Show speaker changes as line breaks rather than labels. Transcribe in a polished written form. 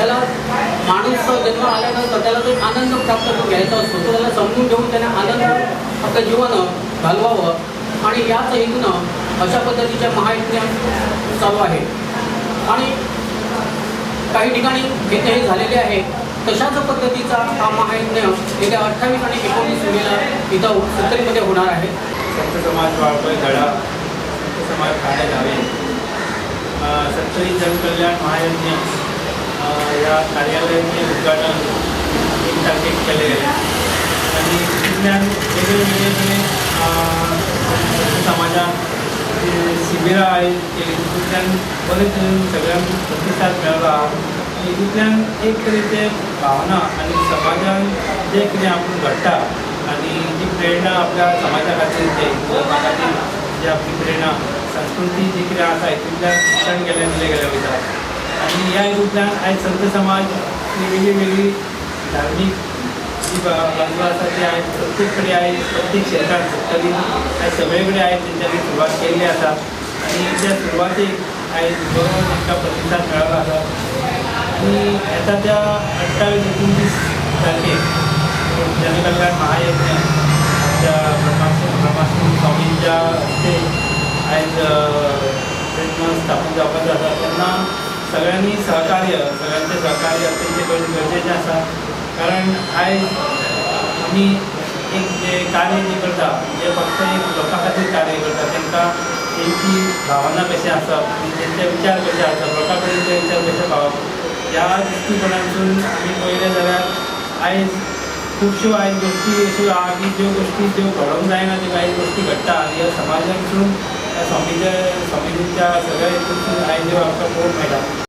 त्याला माणूस जन्म आल्यानंतर त्याला जो आनंद प्राप्त करून घ्यायचा असतो तो त्याला समजून घेऊन त्याने आनंद आपलं जीवन घालवावं आणि याच हेतूनं अशा पद्धतीच्या महायज्ञ चालू आहे आणि काही ठिकाणी यज्ञ हे झालेले आहे. तशाच पद्धतीचा हा महायज्ञ येत्या 28 आणि 19 मेला इथं सत्तरीमध्ये होणार आहे.
संत समाज वाळपई धडा, संत समाज ठाणे धावे, सत्तरी जनकल्याण महायज्ञ ह्या कार्यालयाचे उद्घाटन 1 तारखेक केले गेले आनी तितल्यान वेगळे वेगळे संत समाजान शिबिरां आयोजीत केली. तितूंतल्यान बरे तरेन सगळ्यांक प्रतिसाद मेळ्ळो आहा आनी हितूंतल्यान एक तरेचे भावना आनी समाजान जें कितें आपूण घडटा आनी जी प्रेरणा आपल्या समाजा खातीर, जे हिंदू धर्मा खातीर जी आपली प्रेरणा संस्कृती जी कितें आसा हितूंतल्यान शिक्षण गेलें दिलें गेलें वयता. आनी ह्या हितूंतल्यान आयज संत समाज ही वेगळी वेगळी धार्मीक जी बाजू आसा ती आयज प्रत्येक कडेन, आयज प्रत्येक क्षेत्रांत सत्तरी आयज सगळे कडेन आयज तेंच्यांनी सुरवात केल्ली आसा आनी त्या सुरवातेक आयज बरो तांकां प्रतिसाद मेळ्ळो आसा. आनी येता त्या 28-29 तारखेक जनकल्याण महायज्ञ आमच्या ब्रह्मास्त्र स्वामींच्या हस्ते आयज यज्ञ स्थापन जावपाचें आसा. तेन्ना सगळ्यांनी सहकार्य, सगळ्यांचें सहकार्य अत्यंत गरजेचें आसा, कारण आयज आमी एक जें कार्य जें करता जें फक्त एक लोकां खातीर कार्य करता, तांकां तेंची भावना कशी आसप आनी तेंचे विचार कशे आसप, लोकां कडेन ते विचार कशे पावप, ह्या दृश्टीकोणांतसून आमी पळयलें जाल्यार आयज खुबश्यो आयज गोश्टी अश्यो आहा की ज्यो गोश्टी ज्यो घडोवंक जायना त्यो आयज गोश्टी घडटा. आनी ह्या समाजांतसून ह्या स्वामीजींच्या सगळ्या हितूंतसून आयज ज्यो आमकां पळोवंक मेळटा.